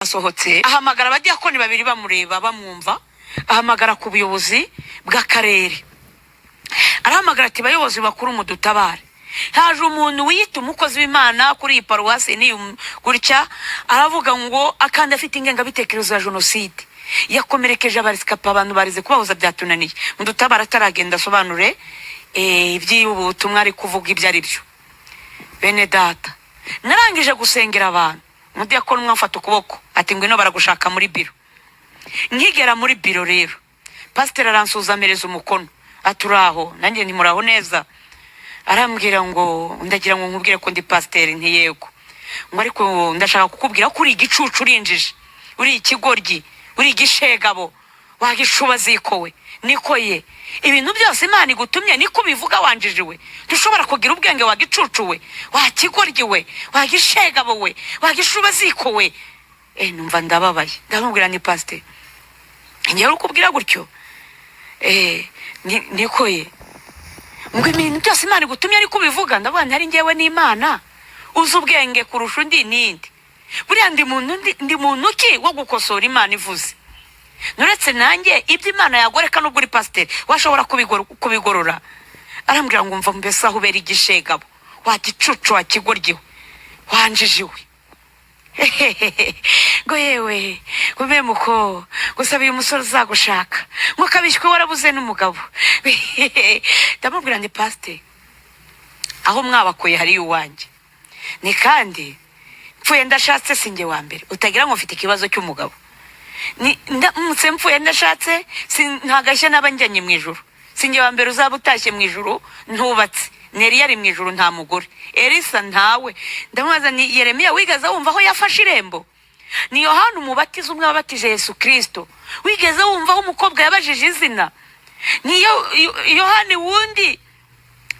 Asohotse ahamagara abadiyakoni babiri bamureba bamwumva, ahamagara ku buyobozi bw'akarere, arahamagara ati: "Bayobozi bakuru, mudutabare, haje umuntu wiyita umukozi w'Imana kuri iyi paruwasi n'iyi gutya, aravuga ngo akandi afite ingengabitekerezo ya jenoside, yakomerekeje abarescapés, abantu barize kubahoza byatunaniye, mudutabare ataragenda asobanure iby'ubu butumwa ari kuvuga ibyo ari byo." Bene data, narangije gusengera abantu, umudiyakoni umwe amfata ukuboko ati: "Ngwino, baragushaka muri biro." Nkigera muri biro rero, pasiteri aransuhuza, amereza umukono ati: "Uraho?" Nanjye nti: "Muraho neza." Arambwira ngo: "Ndagira ngo nkubwire ko ndi pasiteri." Nti: "Yego." Ngo: "Ariko ndashaka kukubwira ko uri igicucu, urinjije, uri ikigoryi, uri igishegabo, wagishuba zikowe niko ye. Ibintu byose Imana igutumye niko ubivuga, wanjijiwe, ntushobora kugira ubwenge, wagicucu we, wakigoryi we, wagishegabo we, wagishuba ziko we." Numva ndababaye, ndamubwira ni: "Pasiteri, ngewe ukubwira gutyo?" Niko ye. Ngo: "Ibintu byose Imana igutumye ariko ubivuga." Ndavuga ntari ngewe n'Imana, uzi ubwenge kurusha undi nindi? Buriya ndi muntu ndi muntu ki wo gukosora Imana ivuze? Nuretse nanjye ibyo Imana yagoreka, nubwo uri pasiteri washobora kubigorora? Arambwira ngo: "Mva mbese aho ubera igishegabo, wagicucu, wakigoryiwe, wanjijiwe." Ngo: "Yewe," ngo "memuko gusaba uyu musore uzagushaka," ngo "kabishywe warabuze n'umugabo." Ndamubwira ni: "Pasiteri, aho mwabakuye hariyo uwanjye, ni kandi mpfuye ndashatse sinjye wa mbere. Utagira ngo mfite ikibazo cy'umugabo. Ni ndamutse mpfuye ndashatse nta gashya naba njyanye mu ijuru. Sinjye wa mbere uzaba utashye mu ijuru ntubatse. Neri yari mu ijuru nta mugore, Elisa ntawe." Ndamubaza ni: "Yeremiya wigeze wumva aho yafashe irembo? Ni Yohana Umubatiza umwe wabatije Yesu Kirisito. Wigeze wumva aho umukobwa yabajije izina? Niyo Yohani wundi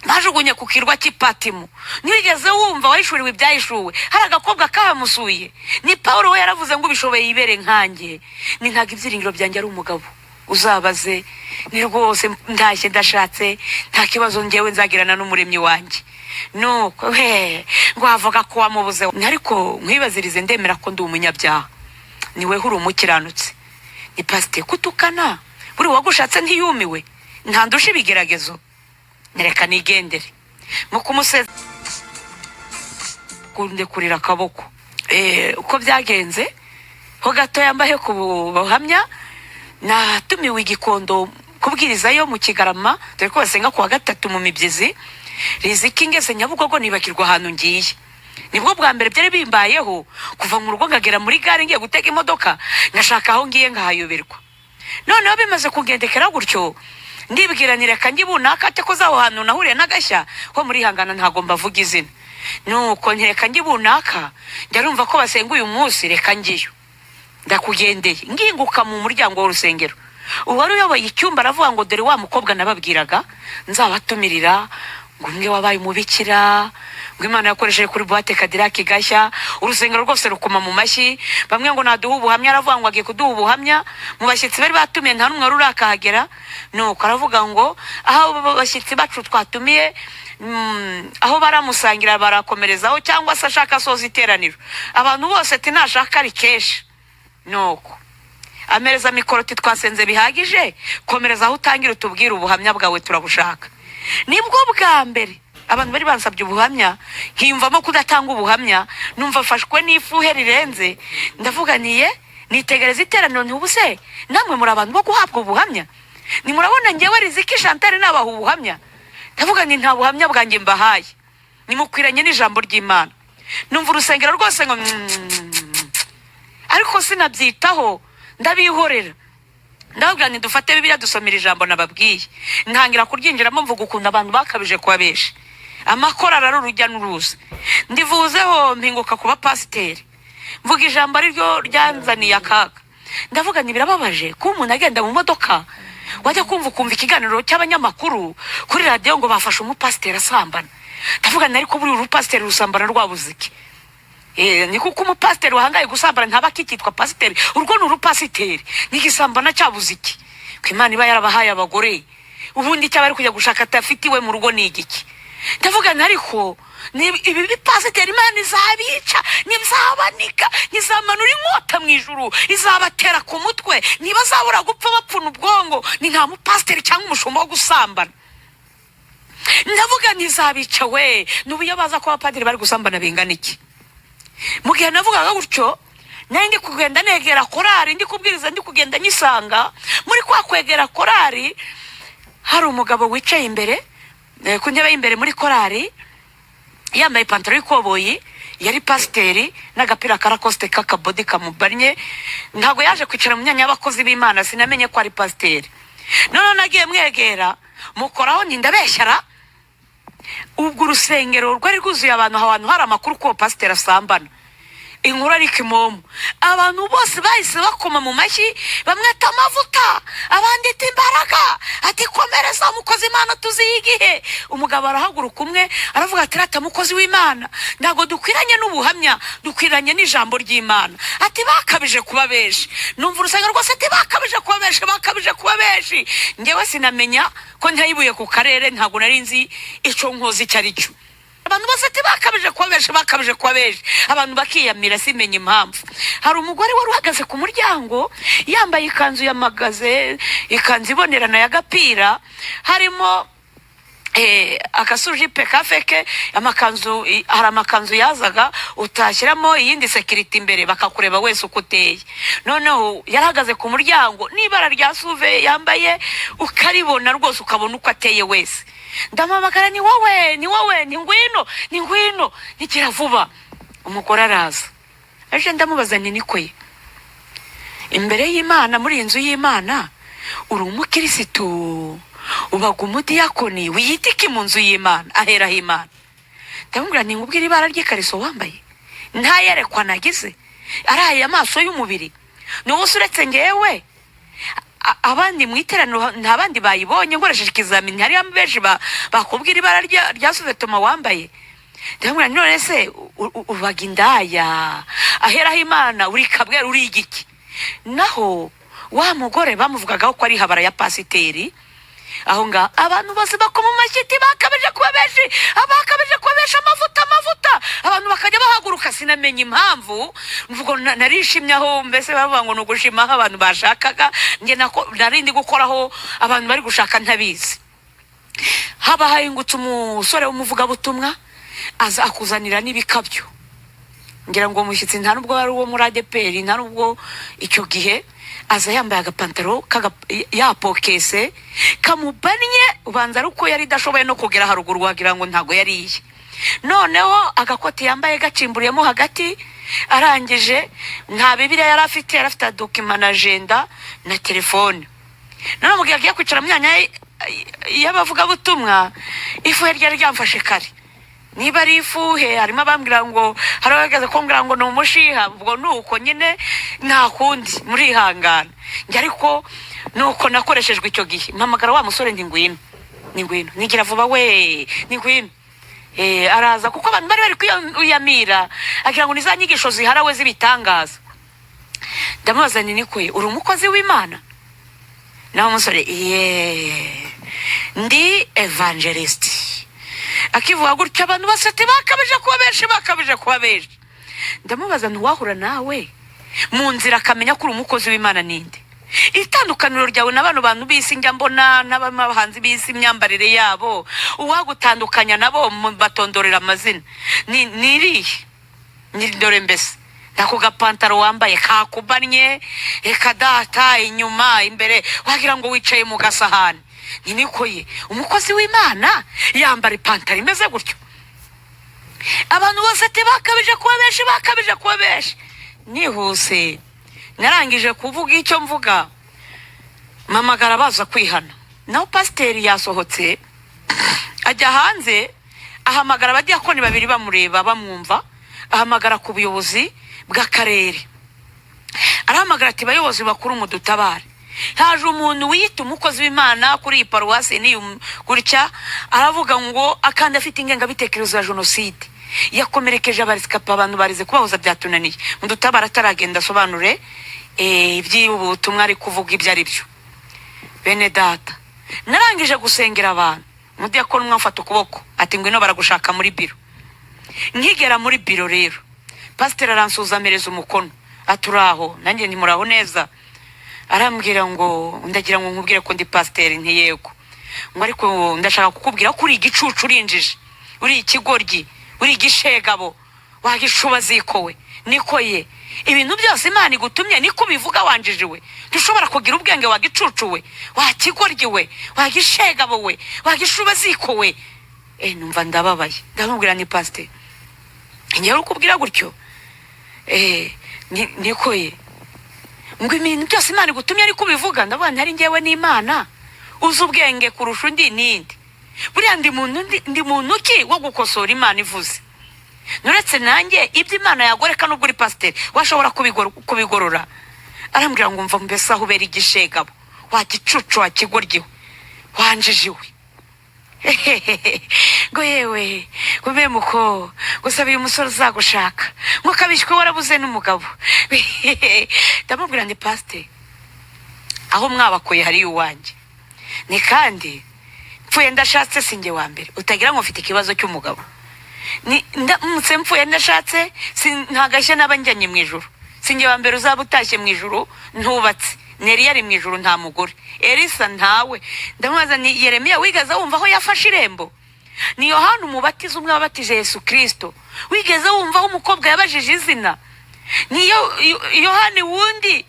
bajugunye ku kirwa cy'Ipatimu, ntiwigeze wumva wahishuriwe ibyahishuwe? Hari agakobwa kahamusuye? Ni Paul we yaravuze ngo ubishoboye yibere nkanjye. Ni ntabwo ibyiringiro byanjye ari umugabo, uzabaze. Ni rwose ntashye ndashatse, nta kibazo ngewe nzagirana n'Umuremyi wanjye." Nuko we ngo wavuga ko wamubuze, ariko nkwibazirize, ndemera ko ndi umunyabyaha, ni weho uri umukiranutsi. Ni pasiteri kutukana, buri wagushatse ntiyumiwe, ntandusha ibigeragezo, nereka nigendere. Mu kumuseza kundekurira akaboko. Uko byagenze ho gato yambaye ku buhamya, natumiwe Igikondo kubwirizayo mu Kigarama, dore ko basenga ku wa gatatu mu mibyizi. Riziki ngeze Nyabugogo nibagirwa ahantu ngiye. Nibwo bwa mbere byari bimbayeho, kuva mu rugo ngagera muri gare ngiye gutega imodoka, ngashaka aho ngiye ngahayoberwa. Noneho bimaze kugendekera gutyo, ndibwira nti: "Reka njye bunaka ate ko zaho hantu nahuriye n'agashya ho muri hangana, ntago mbavuga izina." Nuko ntireka njye bunaka, njya numva ko basenga uyu munsi, reka ngiyo. Ndakugendeye, nginguka mu muryango w'urusengero, uwari uyoboye icyumba aravuga ngo: "Dore wa mukobwa nababwiraga nzabatumirira," ngo "umwe wabaye umubikira," ngo "Imana yakoresheje kuri boîte Cadillac gashya." Urusengero rwose rukoma mu mashyi. Bamwe ngo naduha ubuhamya, aravuga ngo agiye kuduha ubuhamya. Mu bashyitsi bari batumiye nta n'umwe wari urakahagera. Nuko aravuga ngo aho abo bashyitsi bacu twatumiye, aho baramusangira barakomerezaho, cyangwa se ashaka asoza iteraniro. Abantu bose ati: "Nashaka ari kenshi." Nuko amereza mikoro ati: "Twasenze bihagije, komereza aho utangira utubwire ubuhamya bwawe, turabushaka." Nibwo bwa mbere abantu bari bansabye ubuhamya nkiyumvamo kudatanga ubuhamya, numva mfashwe n'ifuhe rirenze. Ndavuga niye, nitegereza iteraniro, ntubuse namwe muri abantu bo guhabwa ubuhamya? Nimurabona ngewe Riziki Chantal nabaha ubuhamya? Ndavuga ni nta buhamya bwanjye mbahaye, nimukwiranye n'ijambo ry'Imana. Numva urusengero rwose ngo ariko sinabyitaho, ndabihorera. Ndababwira nti: "Dufate Bibiliya, dusomera ijambo nababwiye." Ntangira kuryinjiramo, mvuga ukuntu abantu bakabije kuba benshi, amakorari ari urujya n'uruza. Ndivuzeho, mpinguka ku bapasiteri, mvuga ijambo ariryo ryanzaniye akaga. Ndavuga nti: "Birababaje kuba umuntu agenda mu modoka, wajya kumva ukumva ikiganiro cy'abanyamakuru kuri radiyo ngo bafashe umupasiteri asambana." Ndavuga nti: "Ariko buriya urupasiteri rusambana rwabuze iki?" Ni kuko umupasiteri wahangaye gusambana ntaba akikitwa pasiteri, urwo ni urupasiteri. N'igisambana cyabuze iki, ko Imana iba yarabahaye abagore? Ubundi icyo aba ari kujya gushaka atafite iwe mu rugo ni igiki? Ndavuga nti: "Ariko ibi bipasiteri Imana izabica, ntizabanika, ntizamanura inkota mu mu ijuru izabatera ku mutwe, ntibazabura gupfa bapfuna ubwonko. Ni nta mupasiteri cyangwa umushumba wo gusambana. Ndavuga ntizabica we. N'ubu iyo baza ko abapadiri bari gusambana bingana iki? Mu gihe navugaga gutyo, nari ndi kugenda negera korari, ndi kubwiriza, ndi kugenda nyisanga. Muri kwa kwegera korari, hari umugabo wicaye imbere, ku ntebe y'imbere muri korari, yambaye ipantaro y'ikoboyi, yari pasiteri, n'agapira ka Lacoste k'akabodi kamubannye. Ntabwo yaje kwicara mu myanya y'abakozi b'Imana, sinamenye ko ari pasiteri. Noneho nagiye mwegera, mukoraho, nti: "Ndabeshyara?" Ubwo urusengero rwari rwuzuye abantu, ahantu hari amakuru ko uwo pasiteri asambana, inkuru ariko imomo. Abantu bose bahise bakoma mu mashyi, bamwita amavuta, abandi ati imbaraga, ati komereza mukozi Imana, tuziye igihe. Umugabo arahaguruka umwe, aravuga ati: "Rata mukozi w'Imana, ntabwo dukwiranye n'ubuhamya, dukwiranye n'ijambo ry'Imana." Ati: "Bakabije kuba benshi." Numva urusengero rwose ati: "Bakabije kuba benshi, bakabije kuba benshi." Ngewe sinamenya ko ntayibuye ku karere, ntabwo nari nzi icyo nkozi icyo ari cyo. Abantu bose ati: "Bakabije kuba benshi, bakabije kuba benshi." Abantu bakiyamira, simenya impamvu. Hari umugore wari uhagaze ku muryango, yambaye ikanzu ya magaze, ikanzu ibonerana y'agapira, harimo akasujipe ka feke. Amakanzu, hari amakanzu yazaga utashyiramo iyindi sécurité imbere, bakakureba wese uko uteye. Noneho yarahagaze ku muryango, n'ibara rya suve yambaye ukaribona rwose, ukabona uko ateye wese. Ndamuhamagara: "Ni wowe, ni wowe, ni ngwino, ni ngwino, nigira vuba." Umugore araza. Aje, ndamubaza nti: "Niko ye, imbere y'Imana, muri iyi nzu y'Imana, uri umukirisitu, ubaga umudiyakoni, wiyita iki mu nzu y'Imana, aheraho Imana?" Ndamubwira nti: "Nkubwire, ibara ry'ikariso wambaye, ntayerekwa nagize, araye amaso y'umubiri, ni wowe uretse ngewe, abandi mu iteraniro nta bandi bayibonye. Nkoresheje ikizamini, hariyo benshi bakubwira ibara rya sous-vêtement wambaye." Ndamubwira nti: "None se ubaga indaya, aheraho Imana, uri kabwera, uri igiki?" Naho wa mugore bamuvugagaho ko ari habara ya pasiteri aho ngaho, abantu bose bakoma amashyi ati: "Bakabije kuba benshi, bakabije kuba benshi, amavuta, amavuta." Abantu bakajya bahaguruka, sinamenya impamvu. Mvugo narishimye aho, mbese bavuga ngo ni ugushima aho abantu bashakaga. Njye nako nari ndi gukoraho abantu bari gushaka, ntabizi. Haba hahingutse umusore w'umuvugabutumwa, aza akuzanira n'ibikabyo. Ngira ngo umushyitsi nta nubwo wari uwo muri ADEPR, nta nubwo icyo gihe. Aza yambaye agapantaro yapokese kamubannye, ubanza ari uko yari idashoboye no kugera haruguru, wagira ngo ntago yariye. Noneho agakoti yambaye gacimburiyemo hagati. Arangije, nta Bibiliya yari afite, yari afite document na agenda na telefone. Noneho mu gihe agiye kwicara mu myanya y'abavugabutumwa, ifuhe ryari ryamfashe kare, niba ari ifuhe, harimo abambwira ngo, hari abahagaze kumbwira ngo ni umushiha. Ubwo ni uko nyine, nta kundi, murihangana. Njye ariko ni uko nakoreshejwe icyo gihe. Mpamagara wa musore nti: "Ngwino, ni ngwino, nigira vuba we, ni ngwino." Araza, kuko abantu bari bari kwiyamira, agira ngo ni za nyigisho ziharawe z'ibitangaza. Ndamubaza nti: "Nikuye, uri umukozi w'Imana?" Nawe umusore: "Ye, ndi evangelist." Akivuga gutyo, abantu bose ati: "Bakabije kuba benshi, bakabije kuba benshi." Ndamubaza: "Ntiwahura nawe mu nzira akamenya ko uri umukozi w'Imana, ninde? Itandukaniro ryawe na bano bantu b'isi njya mbona n'abahanzi b'isi, imyambarire yabo, uwagutandukanya nabo batondorera amazina, ni irihe? Ni dore mbese ako gapantaro wambaye kakubannye, reka data, inyuma, imbere wagira ngo wicaye mu gasahani. Ni niko ye, umukozi w'Imana yambara ipantaro imeze gutyo?" Abantu bose ati: "Bakabije kuba benshi, bakabije kuba benshi." Nihuse, narangije kuvuga icyo mvuga, mpamagara baza kwihana. Naho pasiteri yasohotse ajya hanze, ahamagara abadiyakoni babiri bamureba bamwumva, ahamagara ku buyobozi bw'akarere, arahamagara ati: "Bayobozi bakuru, mudutabare, haje umuntu wiyita umukozi w'Imana kuri iyi paruwasi n'iyi gutya, aravuga ngo akandi afite ingengabitekerezo ya jenoside, yakomerekeje abarescapés, abantu barize kubahoza byatunaniye. Mudutabare ataragenda asobanure iby'ubu butumwa ari kuvuga ibyo ari byo." Bene data, narangije gusengera abantu, umudiyakoni umwe amfata ukuboko ati: "Ngwino, baragushaka muri biro." Nkigera muri biro rero, pasiteri aransuza, ampereza umukono. Aturaho, nanjye ntimuraho neza. Arambwira ngo ndagira ngo nkubwire ko ndi pasiteri. Ntiyego. Ngo ariko ndashaka kukubwira ko uri igicucu, urinjije, uri ikigoryi, uri igishegabo, wagishuba zikowe. Niko ye, ibintu byose Imana igutumye niko ubivuga, wanjijiwe? Ntushobora kugira ubwenge, wagicucu we, wakigoryi we, wagishegabo we, wagishuba ziko we. Numva ndababaye. Ndamubwira ni pasiteri, ngewe ukubwira gutyo? Niko ye, ngo ibintu byose Imana igutumye ariko ubivuga. Ndavuga ntari ngewe n'Imana, uzi ubwenge kurusha undi ninde? Buriya ndi muntu ndi muntu ki wo gukosora Imana ivuze? Nuretse nanjye ibyo Imana yagoreka, nubwo uri pasiteri washobora kubigorora. Arambwira ngo mva mbese aho ubera igishegabo, wagicucu, wakigoryiwe, wanjijiwe. Ngo yewe, ngo mbe muko gusaba uyu musore uzagushaka, ngo kabishywe warabuze n'umugabo. Ndamubwira ni pasiteri, aho mwabakuye hari iwanjye ni kandi mpfuye ndashatse sinjye wa mbere. Utagira ngo mfite ikibazo cy'umugabo. Ni ndamutse mpfuye ndashatse ntagashya naba njyanye mu ijuru. Sinjye wa mbere uzaba utashye mu ijuru ntubatse. Neri yari mu ijuru nta mugore, Elisa ntawe. Ndamubaza ni Yeremiya wigeze wumva aho yafashe irembo? Ni Yohana Umubatiza umwe wabatije Yesu Kirisito wigeze wumva aho umukobwa yabajije izina? Niyo Yohani wundi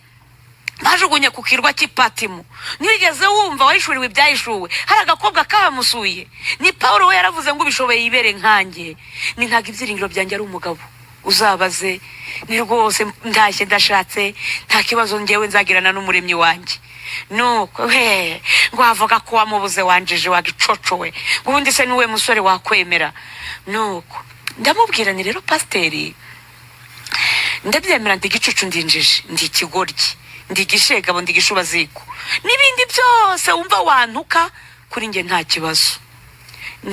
bajugunye ku kirwa cy'Ipatimu ntiwigeze wumva wahishuriwe ibyahishuwe, hari agakobwa kahamusuye? Ni Paul we yaravuze ngo ubishoboye yibere nkanjye. Ni ntabwo ibyiringiro byanjye ari umugabo, uzabaze. Ni rwose ntashye ndashatse, nta kibazo ngewe nzagirana n'Umuremyi wanjye. Nuko he ngo wavuga ko wamubuze, wanjije, wagicocowe, ngo ubundi se niwe musore wakwemera? Nuko ndamubwira ni rero pasiteri, ndabyemera, ndi igicucu, ndinjije, ndi ikigoryi, ndi igishegabo, ndi igishubaziko n'ibindi byose wumva wantuka, kuri njye nta kibazo.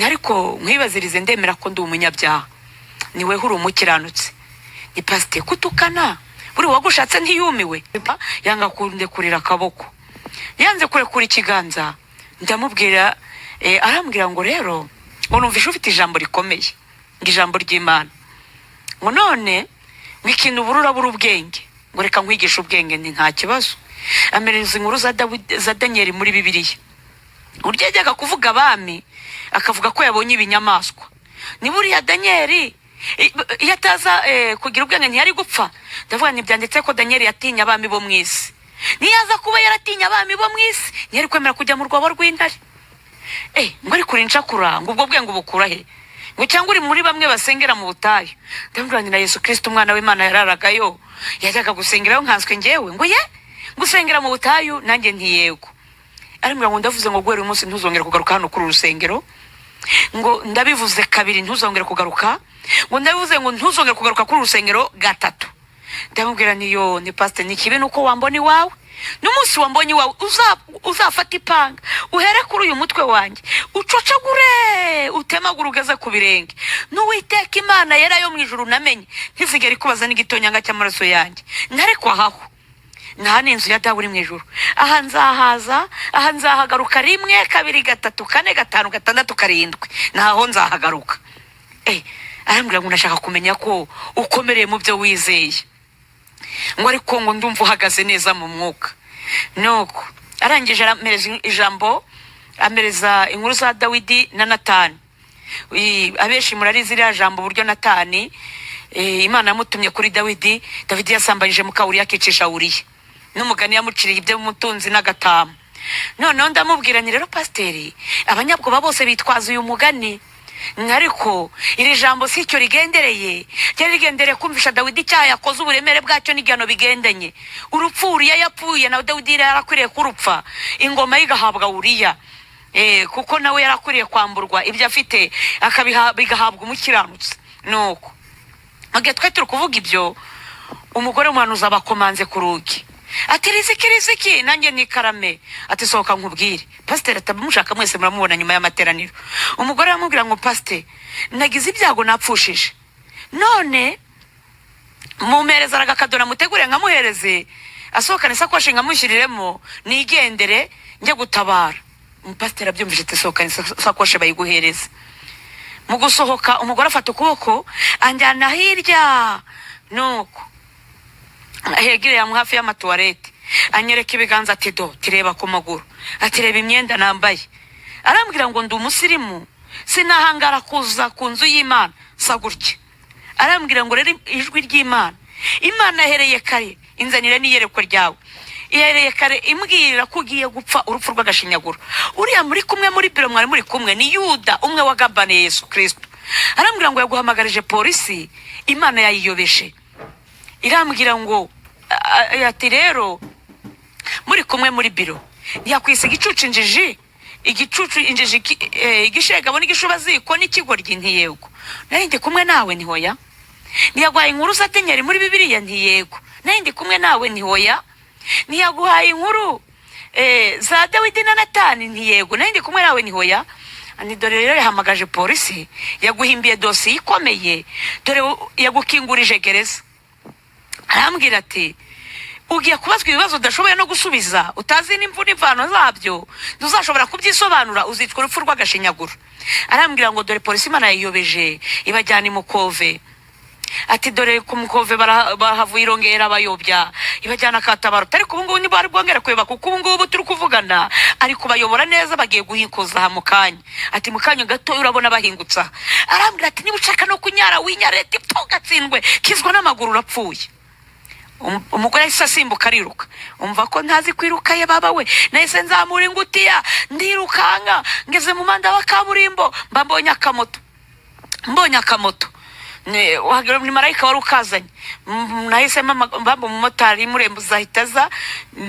Ariko nkwibazirize, ndemera ko ndi umunyabyaha, niweho uri umukiranutsi. Ni pasiteri, kutukana buri wagushatse ntiyumiwe? Yanga kundekurira akaboko, yanze kurekura ikiganza. Ndamubwira, arambwira ngo rero ngo numvishe ufite ijambo rikomeye, ngo ijambo ry'Imana, ngo none ngo ikintu ubura urabura ubwenge, ngo reka nkwigishe ubwenge. Ni nta kibazo. Amereza inkuru za Dawidi, za Daniyeli muri Bibiliya, uburyo yajyaga kuvuga abami akavuga ko yabonye ibinyamaswa. Ni buriya Daniyeli iyo ataza kugira ubwenge ntiyari gupfa. Ndavuga ntibyanditse ko Daniyeli yatinye abami bo mu isi. Niyo aza kuba yaratinye abami bo mu isi, ntiyari kwemera kujya mu rwobo rw'intare. Ngo ariko uri incakura, ngo ubwo bwenge ubukura he? Ngo cyangwa uri muri bamwe basengera mu butayu? Ndamubwira nti na Yesu Kirisito umwana w'Imana yararagayo, yajyaga gusengerayo, nkanswe ngewe? Ngo ye, gusengera mu butayu? Nanjye ntiyego. Arambwira ngo ndavuze ngo guhera uyu munsi ntuzongere kugaruka hano kuri uru rusengero. Ngo ndabivuze kabiri, ntuzongere kugaruka. Ngo ndabivuze ngo ntuzongere kugaruka kuri uru rusengero gatatu. Ndamubwira niyo ni pasiteri, ni ikibi nuko wambona iwawe. N'umunsi wambonye iwawe uzafata ipanga uhere kuri uyu mutwe wanjye, ucocagure, utemagure ugeze ku birenge. N'Uwiteka Imana yera yo mu ijuru namenye ntizigere ikubaza n'igitonyanga cy'amaraso yanjye. Ntarekwa ahaho nta n'inzu ya Dawe uri mu ijuru. Aha nzahaza, aha nzahagaruka rimwe, kabiri, gatatu, kane, gatanu, gatandatu, karindwi, naho nzahagaruka. Arambwira ngo ndashaka kumenya ko ukomereye mu byo wizeye, ngo ariko ngo ndumva uhagaze neza mu mwuka. Nuko arangije aramereza ijambo, amereza inkuru za Dawidi na Natani. Abenshi murarizi iriya jambo, uburyo Natani Imana yamutumye kuri Dawidi, Dawidi yasambanyije muka Uriya akicisha Uriya, n'umugani yamuciriye iby'umutunzi n'agatama. Noneho ndamubwira ni rero pasiteri, abanyabwoba bose bitwaza uyu mugani, ariko iri jambo si icyo rigendereye. Ryari rigendereye kumvisha Dawidi icyaha yakoze, uburemere bwacyo n'igihano bigendanye. Urupfu Uriya yapfuye, na Dawidi yari yarakwiriye kurupfa, ingoma ye igahabwa Uriya, kuko nawe yarakwiriye kwamburwa ibyo afite bigahabwa umukiranutsi. Nuko mu gihe twari turi kuvuga ibyo, umugore w'umuhanuzi abakomanze ku rugi, ati "Riziki, Riziki!" Nanjye nikarame. Ati "Sohoka nkubwire." Pasiteri atamushaka, mwese muramubona nyuma y'amateraniro. Umugore aramubwira ngo pasiteri, nagize ibyago, napfushije, none mumpereza agakadona mutegure nkamuhereze, asohokane isakoshi nkamushyiriremo, nigendere njye gutabara. Umupasiteri abyumvise ati "Sohokane isakoshi bayiguhereze." Mu gusohoka umugore afata ukuboko anjyana hirya. Nuko Hegereye aho hafi y'amatuwarete, anyereka ibiganza, ati: "Do, tireba ku maguru," ati: "Reba imyenda nambaye." Arambwira ngo: "Ndi umusirimu, sinahangara kuza ku nzu y'Imana sa gutya." Arambwira ngo: "Rero ijwi ry'Imana, Imana yahereye kare inzanira n'iyerekwa ryawe, ihereye kare imbwira ko ugiye gupfa urupfu rw'agashinyaguro. Uriya muri kumwe muri biro, mwari muri kumwe, ni Yuda umwe wagambaniye Yesu Kirisito." Arambwira ngo: "Yaguhamagarije polisi, Imana yayiyobeje." Irambwira ngo ati: "Rero muri kumwe muri biro yakwise igicucu, injiji, igicucu, injiji, igishegabo n'igishubaziko n'ikigoryi." Ntiyego, nari ndi kumwe nawe? Ntihoya. Ntiyaguhaye inkuru za muri Bibiliya? Ntiyego, nari ndi kumwe nawe? Ntihoya. Ntiyaguhaye inkuru za Dawidi na Natani? Ntiyego, nari ndi kumwe nawe? Ntihoya. Ni dore rero yahamagaje polisi, yaguhimbiye dosiye ikomeye, dore yagukingurije gereza. Arambwira ati: "Ugiye kubazwa ibibazo udashoboye no gusubiza, utazi n'imvu n'imvano zabyo, ntuzashobora kubyisobanura, uzicwa urupfu rw'agashinyaguro." Arambwira ngo: "Dore polisi Imana yayiyobeje, ibajyana i Mukove." Ati: "Dore ku Mukove bahavuye, irongera abayobya, ibajyana Katabaruta, ariko ubu ngubu ntibari bwongere kuyoba, kuko ubu ngubu turi kuvugana ari kubayobora neza, bagiye guhikuza aha mu kanya." Ati: "Mu kanya gato urabona bahingutsa." Arambwira ati: "Niba ushaka no kunyara winyare, tugatsindwe, kizwa n'amaguru, urapfuye." Umugore yahise asimbuka ariruka. Umva ko ntazi kwiruka ye baba we! Nahise nzamura ingutiya, ndirukanka, ngeze mu muhanda wa kaburimbo mba mbonye akamoto, mbonye akamoto. Wagira ni marayika wari ukazanye. Nahise mbamba umumotari murembo, uzahita aza,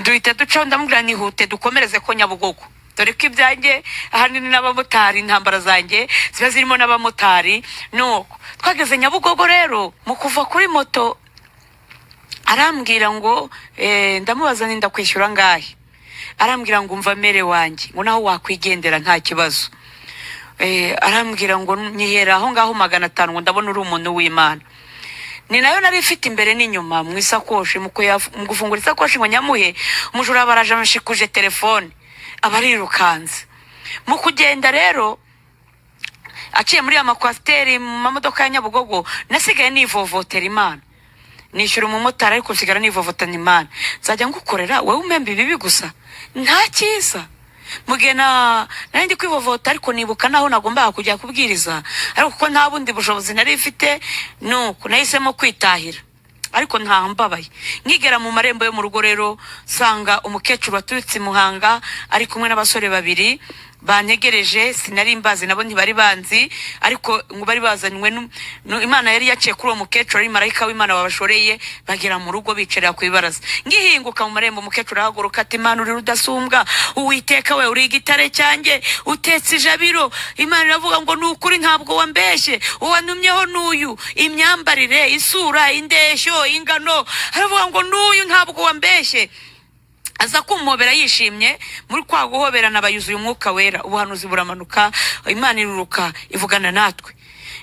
duhita ducaho. Ndamubwira: "Nihute dukomereze ko Nyabugogo," dore ko ibyanjye ahanini n'abamotari, intambara zanjye ziba zirimo n'abamotari. Nuko twageze Nyabugogo rero, mu kuva kuri moto arambwira ngo ndamubaza nti: "Ndakwishyura angahe?" Arambwira ngo: "Umva mere wanjye," ngo: "naho wakwigendera nta kibazo." Arambwira ngo: "Nyihera aho ngaho 500," ngo: "Ndabona uri umuntu w'Imana." Ni nayo nari ifite imbere n'inyuma mu isakoshi. Mu gufungura isakoshi ngo nyamuhe, umujura baraje amushikuje telefone, aba arirukanze. Mu kugenda rero aciye muri ya makwasiteri mu mamodoka ya Nyabugogo, nasigaye nivovotera Imana. Nishyura umumotari, ariko nsigara nivovotana Imana: "Nzajya ngukorera wowe umemba ibibi gusa, nta cyiza?" Mu gihe na nari ndi kwivovota, ariko nibuka naho nagombaga kujya kubwiriza, ariko kuko nta bundi bushobozi nari mfite, nuko nahisemo kwitahira, ariko ntambabaye. Nkigera mu marembo yo mu rugo rero, nsanga umukecuru waturutse i Muhanga ari kumwe n'abasore babiri bantegereje. Sinari mbazi, nabo ntibari banzi, ariko ngo bari bazanywe Imana yari yaciye kuri uwo mukecuru, ari marayika w'Imana wabashoreye, bagera mu rugo bicarira ku ibaraza. Ngihinguka mu marembo, umukecuru arahaguruka ati: "Imana uri rudasumbwa, Uwiteka we, uri igitare cyanjye, utetse ijabiro. Imana iravuga ngo ni ukuri, ntabwo wambeshye, uwantumyeho n'uyu, imyambarire, isura, indeshyo, ingano." Aravuga ngo: "N'uyu, ntabwo wambeshye." Aza kumpobera yishimye. Muri kwa guhoberana bayuzuye Umwuka Wera, ubuhanuzi buramanuka, Imana iruruka ivugana natwe.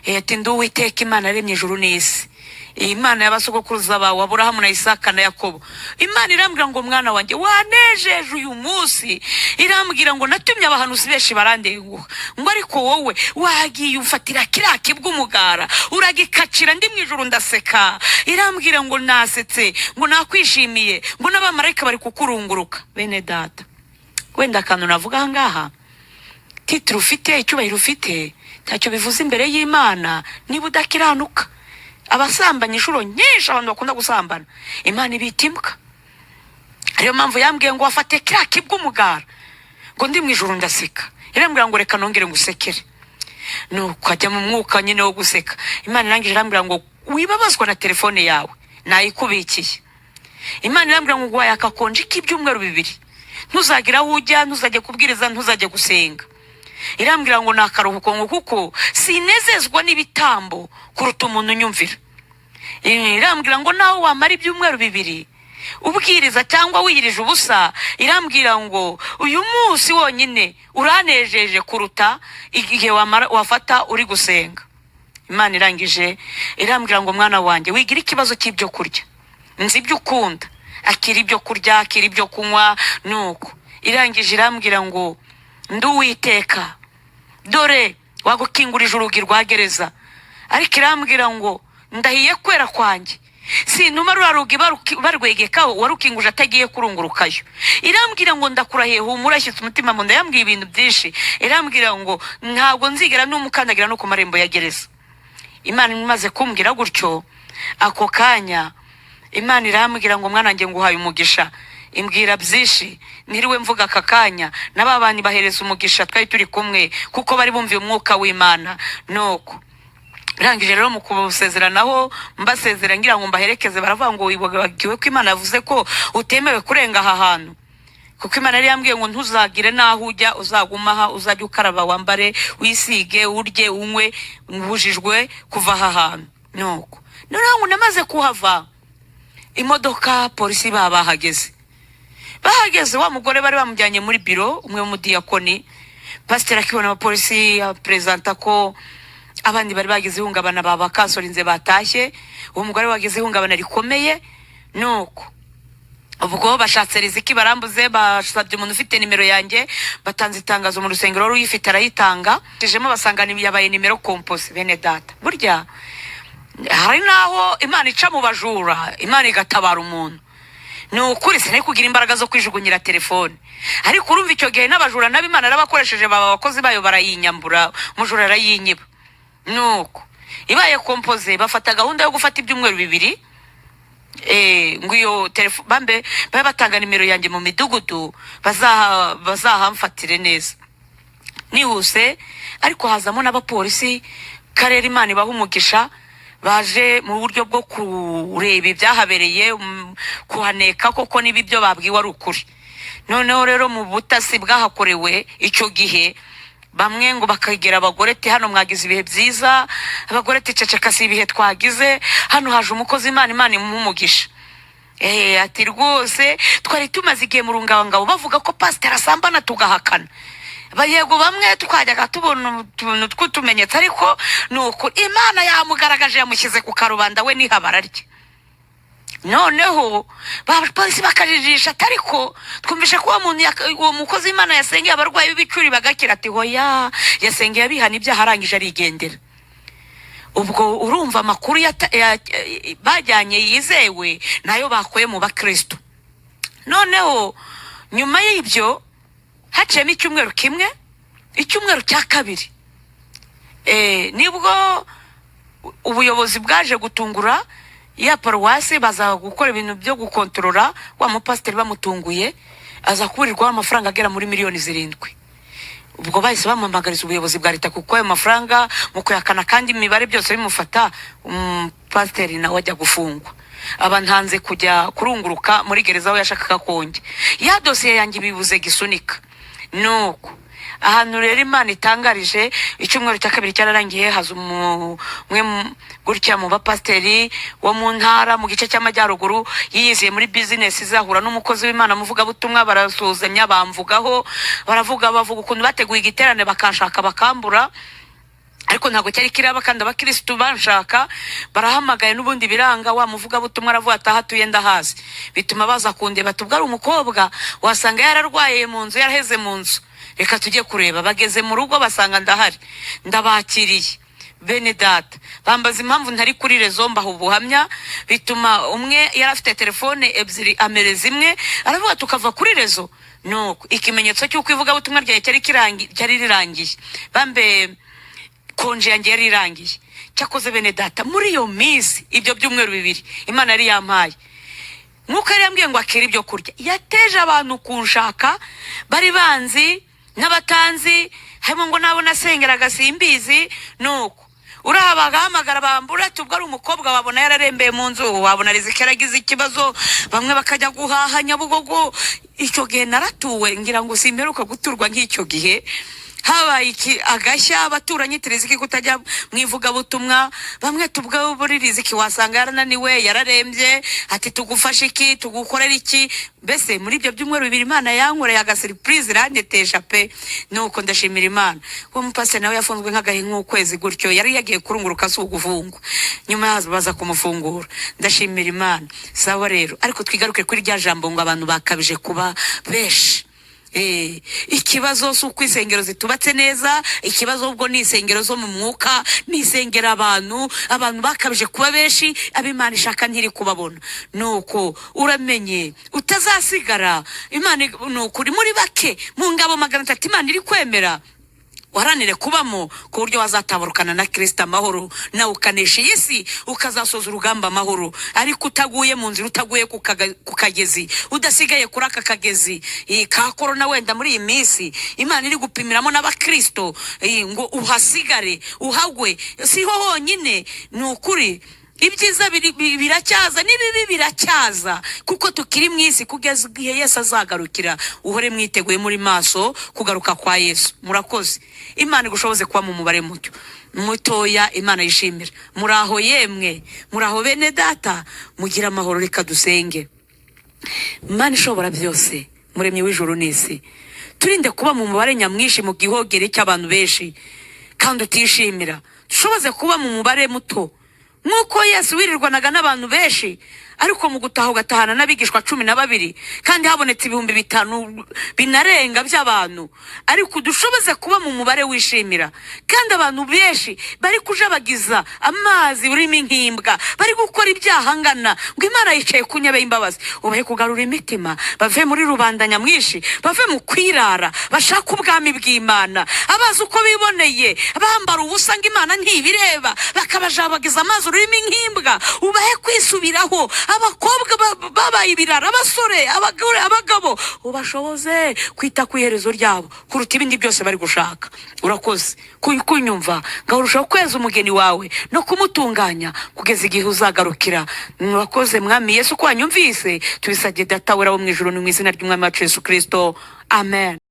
Ati: "Ndi Uwiteka Imana yaremye ijuru n'isi, iyi Imana y'abasogokuruza bawe Aburahamu na Isaka na Yakobo." Imana irambwira ngo: "Mwana wanjye, wanejeje uyu munsi." Irambwira ngo: "Natumye abahanuzi benshi barandenguha," ngo: "ariko wowe wagiye umfatira kiriya kibw'umugara uragikacira, ndi mu ijuru ndaseka." Irambwira ngo: "Nasetse," ngo: "nakwishimiye," ngo: "n'abamarayika bari kukurunguruka." Bene data, wenda akantu navuga aha ngaha: titre ufite, icyubahiro ufite, ntacyo bivuze imbere y'Imana niba udakiranuka. Abasambanya inshuro nyinshi, abantu bakunda gusambana, Imana ibita imbwa. Ariyo mpamvu yambwiye ngo: "Wafate kiriya kibw'umugara," ngo: "ndi mu ijuru ndaseka." Irambwira ngo: "Reka nongere ngusekere." Nuko ajya mu mwuka nyine wo guseka. Imana irangije irambwira ngo: "Wibabazwa na telefone yawe, nayikubikiye." Imana irambwira ngo: "Nguhaye akakonji k'ibyumweru 2, ntuzagire aho ujya, ntuzajye kubwiriza, ntuzajye gusenga." Irambwira ngo ni akaruhuko, ngo kuko sinezezwa n'ibitambo kuruta umuntu unyumvira. Irambwira ngo nawe wamara ibyumweru 2 ubwiriza cyangwa wiyirije ubusa, irambwira ngo uyu munsi wonyine uranejeje kuruta igihe wamara wafata uri gusenga. Imana irangije irambwira ngo: "Mwana wanjye, wigira ikibazo cy'ibyo kurya, nzi ibyo ukunda, akira ibyo kurya, akira ibyo kunywa." Nuko irangije irambwira ngo: "Ndi Uwiteka, dore wagukingurije urugi rwa gereza." Ariko irambwira ngo: "Ndahiye kwera kwanjye." Sintuma ruriya rugi barwegekaho warukinguje atagiye kurungurukayo. Irambwira ngo ndakurahiye, humura, ashyitse umutima mu nda. Yambwiye ibintu byinshi, irambwira ngo ntabwo nzigera n'umukandagira no ku marembo ya gereza. Imana imaze kumbwira gutyo, ako kanya Imana irambwira ngo: "Mwana wanjye, nguhaye umugisha." Imbwira byinshi ntiriwe mvuga aka kanya. Na ba bantu bahereza umugisha twari turi kumwe, kuko bari bumviye umwuka w'Imana. Nuko birangije rero, mu kubasezeranaho, mbasezera ngira ngo mbaherekeze, baravuga ngo: "Wibagiwe ko Imana yavuze ko utemewe kurenga aha hantu?" Kuko Imana yari yambwiye ngo: "Ntuzagire n'aho ujya, uzaguma aha, uzajya ukaraba, wambare, wisige, urye, unywe, ubujijwe kuva aha hantu." Nuko noneho ngo namaze kuhava, imodoka polisi baba bahageze. Bahageze, wa mugore bari bamujyanye muri biro, umwe w'umudiyakoni. Pasiteri akibona abapolisi perezanta ko abandi bari bagize ihungabana babakasorinze batashye, uwo mugore wagize ihungabana rikomeye. Nuko ubwo bashatse Riziki barambuze, basabye umuntu ufite nimero yanjye, batanze itangazo mu rusengero, wari uyifite arayitanga, tijemo basanga yabaye nimero composé. Bene data, burya hari n'aho Imana ica mu bajura, Imana igatabara umuntu. Ni ukuri, sinari kugira imbaraga zo kwijugunyira telefone, ariko urumva icyo gihe n'abajura nabo Imana yarabakoresheje, baba abakozi bayo, barayinyambura, umujura arayinyiba. Nuko ibaye composé, bafata gahunda yo gufata ibyumweru 2, ngo iyo telefone bambe babe batanga nimero yanjye mu midugudu, bazahamfatire neza nihuse. Ariko hazamo n'abapolisi karere, Imana ibaha umugisha, baje mu buryo bwo kureba ibyahabereye, kuhaneka koko niba ibyo babwiwe ari ukuri. Noneho rero mu butasi bwahakorewe icyo gihe, bamwe ngo bakegera abagore ati: "Hano mwagize ibihe byiza?" Abagore ati: "Ceceka, si ibihe twagize hano, haje umukozi Imana, Imana imuha umugisha." Ati: "Rwose twari tumaze igihe mu rungabangabo bavuga ko pasiteri asambana, tugahakana. Yego, bamwe twajyaga tubona utuntu tw'utumenyetso, ariko ni uku Imana yamugaragaje, yamushyize ku karubanda, we n'ihabara rye." Noneho abapolisi bakajijisha ati: "Ariko twumvishe ko uwo muntu uwo mukozi w'Imana yasengeye abarwayi b'ibicuri bagakira." Ati: "Hoya, yasengeye abihana ibyaha, arangije arigendera." Ubwo urumva amakuru bajyanye yizewe nayo bakuye mu bakristo. Noneho nyuma y'ibyo haciyemo icyumweru kimwe, icyumweru cya kabiri, nibwo ubuyobozi bwaje gutungura ya paruwasi, baza gukora ibintu byo gukontorora wa mupasiteri. Bamutunguye aza kuburirwaho amafaranga agera muri miliyoni 7. Ubwo bahise bamuhamagariza ubuyobozi bwa leta, kuko ayo mafaranga mu kuyakana kandi imibare byose bimufata, umupasiteri nawe ajya gufungwa. Aba ntanze kujya kurunguruka muri gereza aho yashakaga konjya ya dosiye yanjye, bibuze gisunika. Nuko ahantu rero Imana itangarije, icyumweru cya kabiri cyararangiye, haza umwe gutya mu bapasiteri wo mu ntara mu gice cy'amajyaruguru, yiyiziye muri bizinesi, izahura n'umukozi w'Imana muvugabutumwa, barasuhuzanya, bamvugaho, baravuga, bavuga ukuntu bateguye igiterane bakanshaka bakambura, ariko ntabwo cyari kiraba, kandi abakirisitu banshaka barahamagaye n'ubundi biranga. Wa muvugabutumwa aravuga ati: "Aho atuye ndahazi." Bituma baza kundeba, tubwo ari umukobwa wasanga yararwaye mu nzu, yaraheze mu nzu, reka tujye kureba. Bageze mu rugo basanga ndahari, ndabakiriye. Bene data, bambaza impamvu ntari kuri réseau, mbaha ubuhamya, bituma umwe yari afite telefone ebyiri amereza imwe, aravuga tukava kuri réseau. Nuko ikimenyetso cy'uko ivugabutumwa ryawe cyari rirangiye, bambe congé yanjye yari irangiye. Cyakoze bene data, muri iyo minsi, ibyo byumweru 2 Imana yari yampaye, nk'uko yari yambwiye ngo akire ibyo kurya, yateje abantu kunshaka, bari banzi n'abatanzi, harimo ngo nabo nasengeraga simbizi. Nuko uriya bagahamagara bambura ati: "Ubwo ari umukobwa, wabona yararembeye mu nzu, wabona Riziki yaragize ikibazo." Bamwe bakajya guhaha Nyabugogo. Icyo gihe naratuwe, ngira ngo simperuka guturwa nk'icyo gihe. Habaye iki agashya, abaturanyi Riziki kutajya mu ivugabutumwa, bamwe tubwo buri Riziki wasanga yarananiwe, yararembye, ati: "Tugufashe iki? Tugukorera iki?" Mbese muri ibyo byumweru 2 Imana yankoreye agasurprise, iranyetesha pe. Nuko ndashimira Imana. Uwo mupasiteri nawe yafunzwe nk'agahe nk'ukwezi gutyo, yari yagiye kurunguruka, si ugufungwa, nyuma yazo baza kumufungura. Ndashimira Imana. Sawa rero, ariko twigaruke kuri rya jambo ngo abantu bakabije kuba benshi. Ikibazo si uko insengero zitubatse neza, ikibazo ubwo ni insengero zo mu mwuka, ni insengero abantu bakabije kuba benshi, ab'Imana ishaka ntiri kubabona. Nuko uramenye utazasigara. Imana, ni ukuri, muri bake mu ngabo 300 Imana iri kwemera, uharanire kubamo ku buryo wazatabarukana na Kirisita amahoro, nawe ukanesha iyi si, ukazasoza urugamba amahoro, ariko utaguye mu nzira, utaguye ku kagezi, udasigaye kuri aka kagezi ka korona. Wenda muri iyi minsi Imana iri gupimiramo n'abakirisito, ngo uhasigare, uhagwe. Siho honyine, ni ukuri, ibyiza biracyaza n'ibibi biracyaza, kuko tukiri mu isi kugeza igihe Yesu azagarukira. Uhore mwiteguye, muri maso kugaruka kwa Yesu. Murakoze. Imana igushoboze kuba mu mubare muto mutoya Imana yishimira. Muraho yemwe, muraho bene data, mugire amahoro. Reka dusenge. Imana ishobora byose, Muremyi w'ijuru n'isi, turinde kuba mu mubare nyamwinshi, mu gihogere cy'abantu benshi kandi utishimira. Dushoboze kuba mu mubare muto nk'uko Yesu wirirwanaga n'abantu benshi, ariko mu gutaha ugatahana n'abigishwa 12, kandi habonetse 5000 binarenga by'abantu. Ariko dushoboze kuba mu mubare wishimira, kandi abantu benshi bari kujabagiza amazi urimo nk'imbwa, bari gukora ibyaha ngana ngo Imana yicaye ku ntebe y'imbabazi. Ubahe kugarura imitima, bave muri rubanda nyamwinshi, bave mu kwirara, bashake ubwami bw'Imana. Abazi uko biboneye, bambara ubusa ngo Imana ntibireba, bakabajabagiza amazi ururimi nk'imbwa, ubahe kwisubiraho. Abakobwa babaye ibirara, abasore, abagore, abagabo, ubashoboze kwita ku iherezo ryabo kuruta ibindi byose bari gushaka. Urakoze kunyumva. Ngaho urushaho kweza umugeni wawe no kumutunganya kugeza igihe uzagarukira. Murakoze, Mwami Yesu, ko wanyumvise. Tubisabye Data wera wo mu ijuru, ni mu izina ry'Umwami wacu Yesu Kirisito, amen.